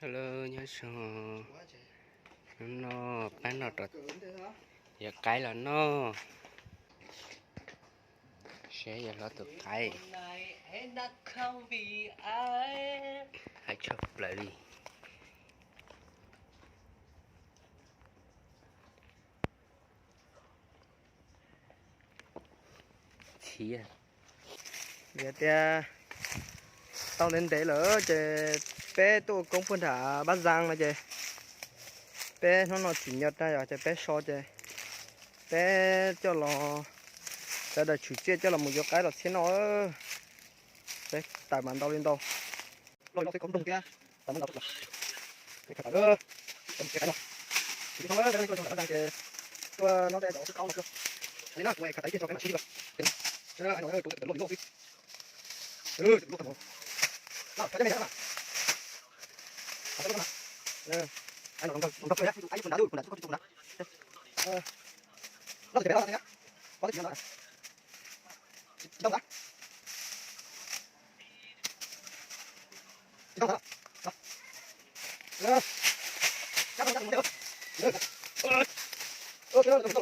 Hello, nyob zoo. Hnub no pab noj rau yawg qaib los noj, seb yawg hlob tus qaib. Haib tshaj plaws li. Txhiab. Yog tias tau ntev ntev lawm ces peb tuaj ua koob puag nram Pab Zaj no ces peb hnub no tsim nyog tag yog ces peb so ces peb coj los, sawv daws tshwm tsiaj coj los mus yuav qaib los txhiab noj. Peb tawm mas ntau li ntau. Loj li loj xwb, koob nroog thiab. Tau ntau, tau ntau. Peb khaws tawm, tau mus txiav qaib no. Kuv tsis thoob, peb tuaj zoo nram Pab Zaj ces tuaj nyob tej zaum xwb qaub no xwb. Li no kuv khaws tawm ib tiag tso peb mam sib ntsib dua. Ai no tus loj li loj xwb. Loj tag npaum. Loj tag npaum. Ai no zoo nkauj, zoo nkauj kawg, ai tus nrad, tus nrad, tus nrad. Loj tag npaum, loj tag npaum. Tsis tau ntag. Tsis tau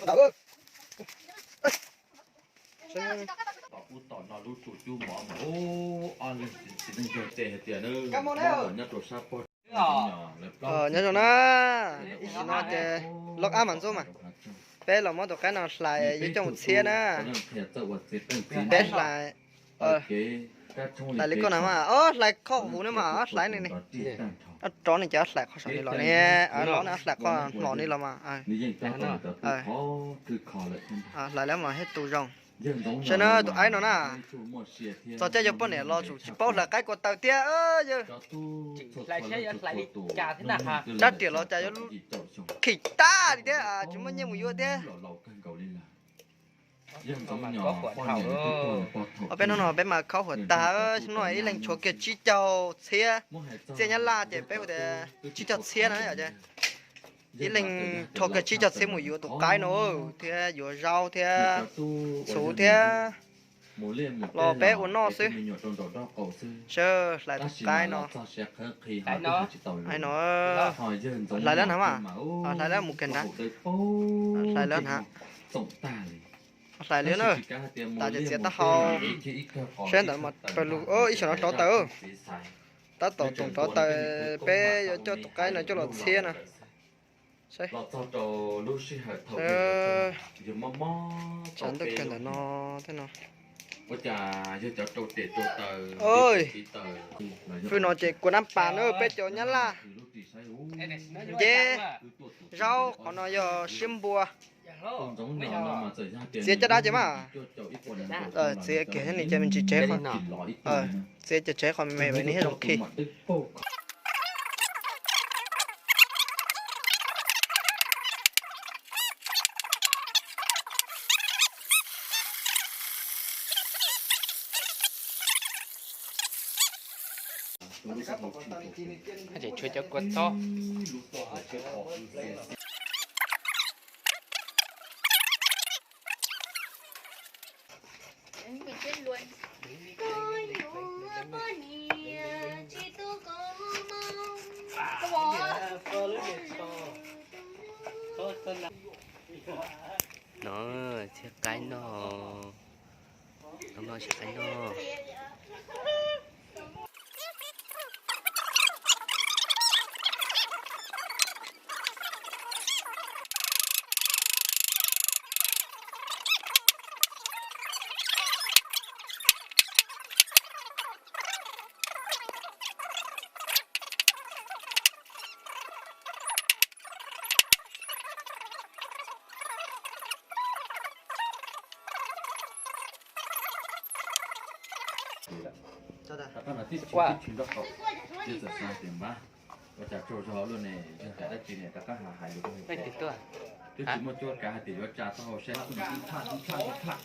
ntag. Ub tom no lub tsuas cub mov mas ub, ob leeg txiv neej yog tes hais tias nyob rau sab pog. Nyob zoo na, ib sim no ces loj qab mas ntxub mas peb los muab tus qaib no hlais yuav coj mus txhiab na. Peb hlais, hlais li koj na mas, o, hlais qhov huv ne mas, o, hlais li ne. Rov ne ces hlais qhov saum ne los ne, los ne hlais qhov hlo ne los mas. Hlais lawm mas thiaj tu zoo. Saib na tus qaib no na, txog caij yog poj niam los tsum tsis paub hlais qaib ko taw thiab yawg. Rab riam los cas yuav khim tag li thiab, tsis muaj nyiaj mus yuav thiab. Ob peb hnub no peb mas khaub huam tag, hnub no ib leeg tshuav kiag tsib caug txhiab, txiaj nyab laj ces peb hu tias tsib caug txhiab na. Ib leeg rho kiag tsib caug txhiab mus yuav tus qaib no thiab yuav zaub thiab txhuv thiab los peb ua noj xwb. Sawv hlais tus qaib no. Hlais no, hlais lawm na mas, hlais lawm mus kiag nrad, hlais lawm na, hlais lawm na. Tas ces txiav taub hau, saib ntawd mas pawg lug ib xyoos no rov taws. Tab tom toom rov taws, peb yuav coj tus qaib no coj los txhiab no. Saib, tshav ntuj kawg ntawm no thiab no. Hwj no ces kua nab pas na peb cov nyab laj. Nceb, zaub, qhov no yog siab npua. Txiav caj dab ces mas, txiav kiag thiab ni ces me ntsis tsev qhov, txiav ces tsev qhov me me ni thiaj zoo khi. Ces tshuav cov kua txob. No, txhiab qaib noj. Hnub no txhiab qaib noj. Ua cas tsaug zog luaj ne, yog cas dab tsi ne, rov qab hais hais lus rau hauv peb. Twb tsis muaj cuab kav hais tias yuav tsa taub hau saib, tib tshaj tib tshaj tib tshaj.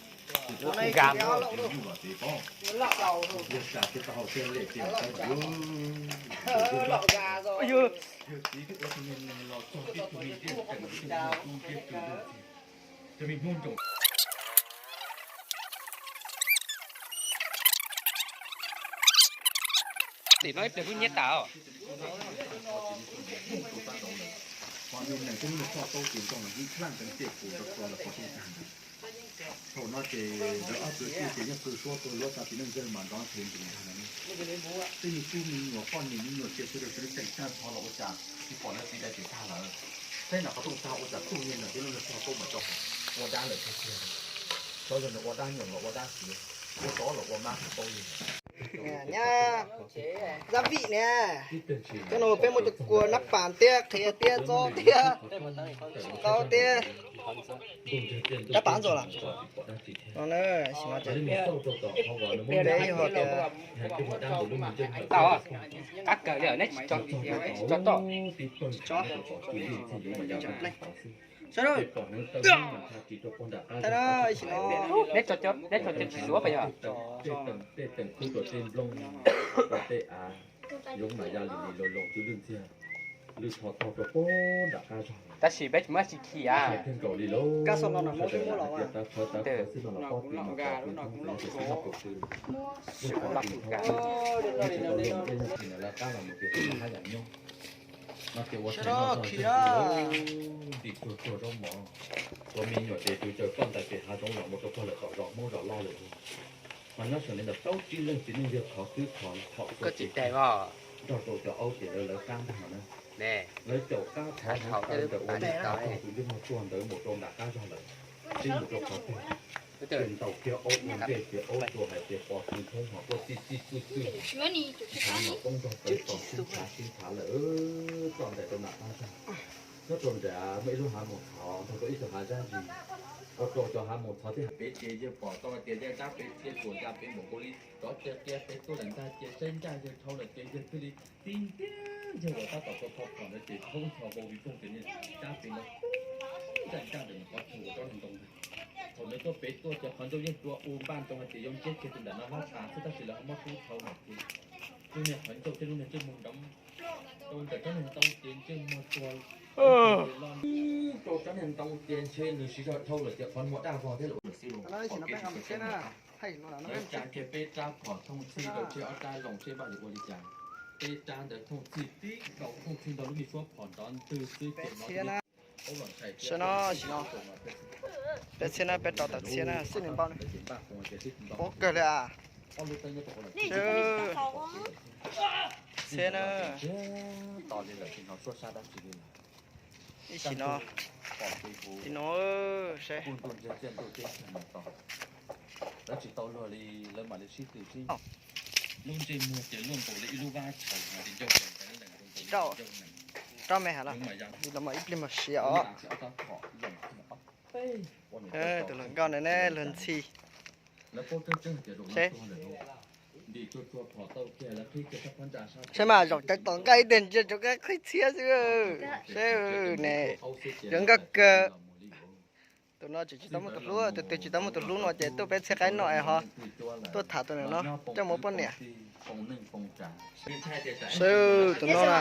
Ces kuv nkag mus yug los tsev pob, yog tsa kiag taub hau saib lej tiag, yawg txiv twb ua tug me neeg los txog tib tug me ntsia tseem tug tub ntiab tug lug tiag, cov me Hmoob nroos. Tim no ib pliag kuj nyiab tas os. Ho nej neeg coob leej txhoj tau ces nrog los ib khaj ntawd tiaj kuv rau tau los pov tseg tag ntawd. Thaum no ces lawv ob tug tij ces yeej qw suab tuaj luab tau txiv neej ntawd mas nrov nrhiav ntws ntag no. Twb yog tub me nyuam poj niam me nyuam cia sawv daws sawv daws teem tag nrho los ua cas tsis pom lawv txiv daim tiam tag lawm. Saib nram qhov rooj tag ua cas txuj niag ntawm txiv neej txog tau mas tso ua dab lawm tiag tiag. Cov yog nws ua dab nyoom los ua dab xiav, ua tsov los ua mab tau li. Nyab, Zab Vim ne, cov no peb muaj cov kua nab pas thiab qhiav thiab txob thiab ntaub thiab. Rab pas ntxuam los no na, sim no ces peb ho tias tau, qab kawg li neb tsis tso, tsis tso toj. Sawv daws, tag no sim no neb tso cov tsis suav pas yog. Tab sis peb tsis muaj tsis khi a. Kab xo no no muaj los no. No ces ua tshais noj zog nti tsuag tsuag zaub mov. Ua me nyuam ces tus caws koj ntais pem hav zoov los mus rau puag lawm tom zos Hmoob zos loj lawm. Mas nyob sawv ntawm plaub tsib leej txiv neej yawg khov twb khov thaum koj tsis tes os, nrog rau cov aub ces lawv lawv qab ntag no na. Lawv caum qab thov hauv taw ntawm ua li qhov twg tus dej muag tsuag ntawd mus rau nram qab zog lawm, twb mus rau qhov twg. Ces ntaus kiag aub ua ntej ces aub tsuas hais tias pos tw thoob hos quaj txij txij txwj txwj. Ntshav mas poob nrog tawv tos sib ntshav sib ntshav lawm, txoj ntais rau nram qab zog. Nyob rau nrad muaj ib lub hav moos txhov nrog rau ib tug hav zab zis, ua rau cov hav moos txhov thiab. Peb ces yawg pom tau hais tias yawg dab peb txhia tsuas ncaj peb mus nkaus li cov qia qia peb tuaj lawm ntag, cia saib ncaj yawg dhau lawm ces yawg thiaj li tib ntiag yawg uas tab tom tau tho phom ntawd ces thoob ncho vau li rooj ces niag dab peb no ncaj ncaj ntawm nws qhov chaw uas tsob niag ntoo ntag. Thaum nws tuaj pem tuaj ces qhov ncauj yeej tua u npaj ntoo hais tias yuav ntsiab kiag tus nram no hlab tas xwb tab sis lawv ho muab rub dhau lawm ces lub niag qhov ncauj thiab lub niag ntsej muag nrov rau ntawm tsob niag ntoo ces ntsej muag tua rau tsob niag ntoo ces ntshe nws siv zog dhau lawm ces qhov muag daj vog thiab lawm ua lawm xwb los pom kev tsis tau teb. Lawv tsa kiag peb rab phom thooj txhij rau tseb ob rab loos tseb npaj li ua li cas. Peb rab ntawd thooj txhij tib nkaus thooj txhij nrog lub me suab phom nrov ntwg xwb ces no. Sawv no, peb txhiab na, peb rau tawm txhiab na, xij nws npau na. Poob kawg li a. Txhiab na. Ib sim no, ib no seb. Lawv tsis tau luag li, lawv mam li sib tw sib. Lub ntsej muag ces luaj nkaus li ib lub vab thaum mas li ncauj lees, rau me has los, los mas ib pliag mas siav os. Tus hluas nkauj ntawd ne, luag ntxhi. Seb, seb mas zaum cawv tom nqaij ib teg ntsia rov qab qhib txhiab xwb. Seb ne, zoo nkauj kawg. Tus no tsis tau muaj tus hlub, tus twg tsis tau muaj tus hlub no ces tuaj peb txhiab qaib noj es ho tuaj tham tus niam no coj mus poj niam. Seb tus no na.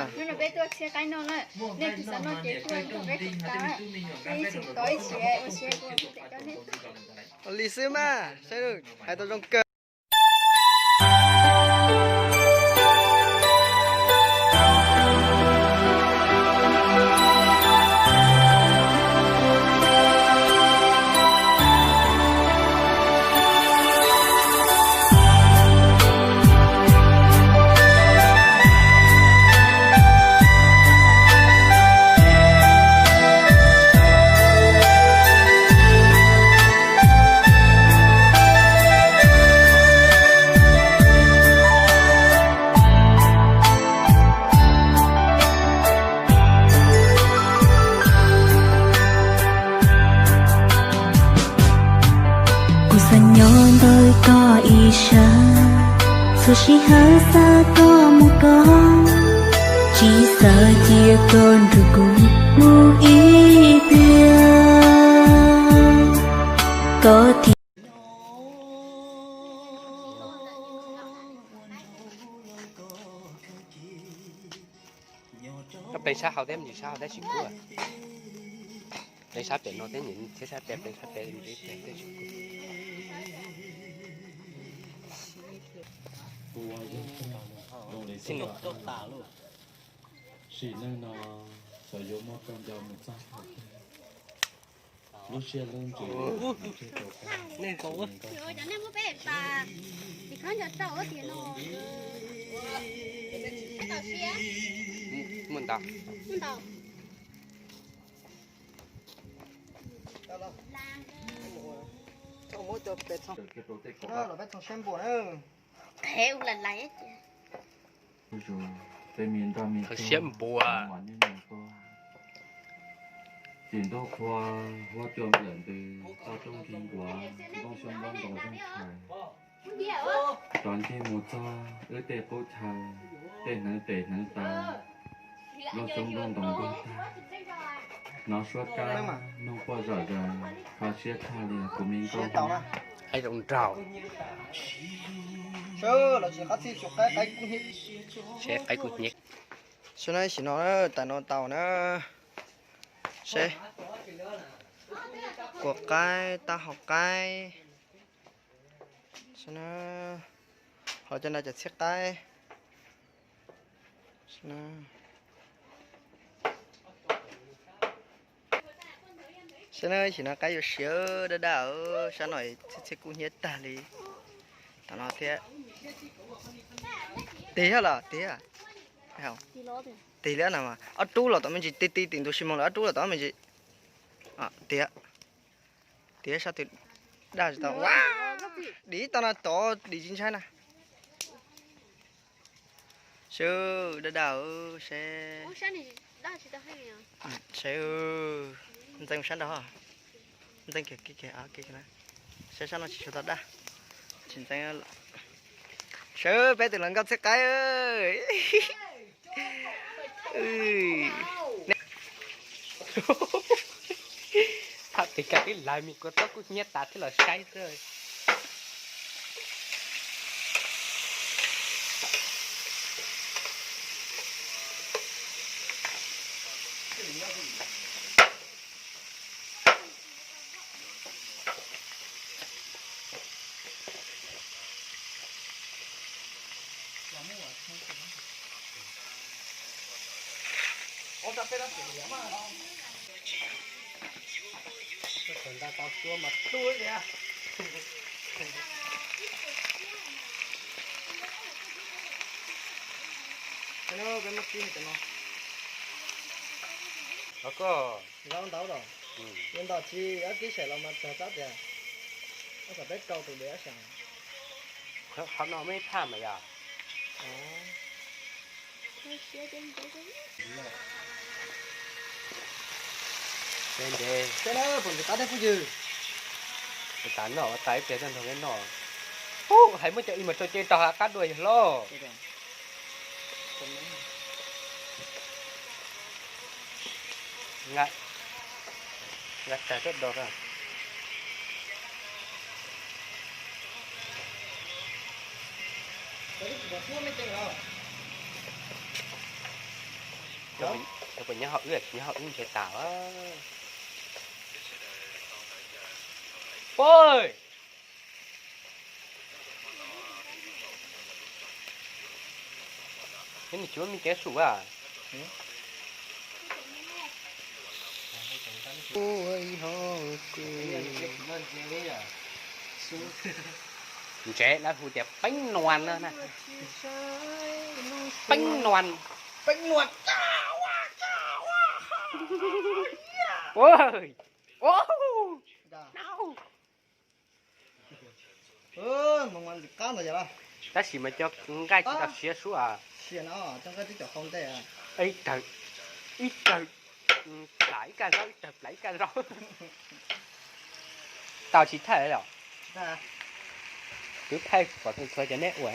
Li xwb mas, seb hais tau zoo kawg. Kuv xav nyob ntawm koj ib sab, txhua sij hawm xav koj mus koj, tsis xav cia koj nrog kuv mus ib pliag. Koj thiaj Koj pleev sab hauv thiab, mus sab hauv tab sis kub. Pleev sab pem no thiab, thiab sab pem, pleev sab pem mus ib pliag tab sis kub. Sim neej no xyov yuav muab koj nco mus txog thaum twg. Lub siab lub ntsws, nej muab peb pas, tsis khob nco rau tias no. Muaj ntau. Los peb txhoov siab npua na. Qhev ua lais lais ces. Tej me nroj me Thaum siab npua. Txim ntuj qhua, huab cua nplawm ntws, toj roob nrig nkuav, nplooj xyoob nplooj ntoos zeej tshais. Rov ntsej mus txog wb tej qub chaw, tej hneev tes hneev taw, nplooj xyoob nplooj ntoos nkuaj tag. Hnov suab kab noog quaj zom zaws, kho siab tshaj li kuv me nkauj. Qaib zoo nraug. Seb qaib kub hnyiab. Seb na, sim no tais no tau na. Seb. Kua qaib, taub hau qaib. Seb na, ho cov no cov txhiab qaib. Seb na, sim no qaib yuav siav daj daj, sab no txhiab txhiab kub hnyiab tag li. Tam no thiab. Tig thiab los tig thiab. Tig liab no mas ob rub los tom me ntsis, ti ti tim ntus xi moos lawm ob rub los tom me ntsis. Tiav, tiav sab twg daj tsis tau. Dim tau no tod dim tsis ntshai na. Seb daj daj seb. Seb, ntxeev sab nraud, ntxeev kiag kiag kiag na. Seb sab no tsis tshua tau daj, tsis ntxeev. Seb peb tus hluas nkauj txhiab qaib. Thaum twg kawg twb lawv me kua txob kub hnyiab tas thiab los saib xwb. Ntawd tau suab mas hlub tiag. Peb muab kib cov no. Los koj. Zaub ntau los. Yuav nto tsis ob kib saim los mas txog txab tias, ob xam peb rau tus dev ob xam. Qhov no me phaj mas yog. Ntev ntev. Seb na, puas ntxim qab thiab phooj ywg? Ua tas noj ua tas ib pliag tag nrho neb noj. Ub, hais muab cov ib mas rau cev rau hauv qab dua yog loj. Nqa tag coj do na. Cov puas nyob hauv wb, tsis nyob hauv wb ntshe tas. Pog, neb tsis muaj me cev su a? Ntsev lawv hu tias peeb nuas no na. Peeb nuas. Peeb nuas. Tab sis mas cov nqaij tsis tau siav suab. Ib rawg, ib rawg plam ib kaj zaub, ib rawg plam ib kaj zaub. Tau tsis thaij los? Twb thaij kom txhua cov neb ua.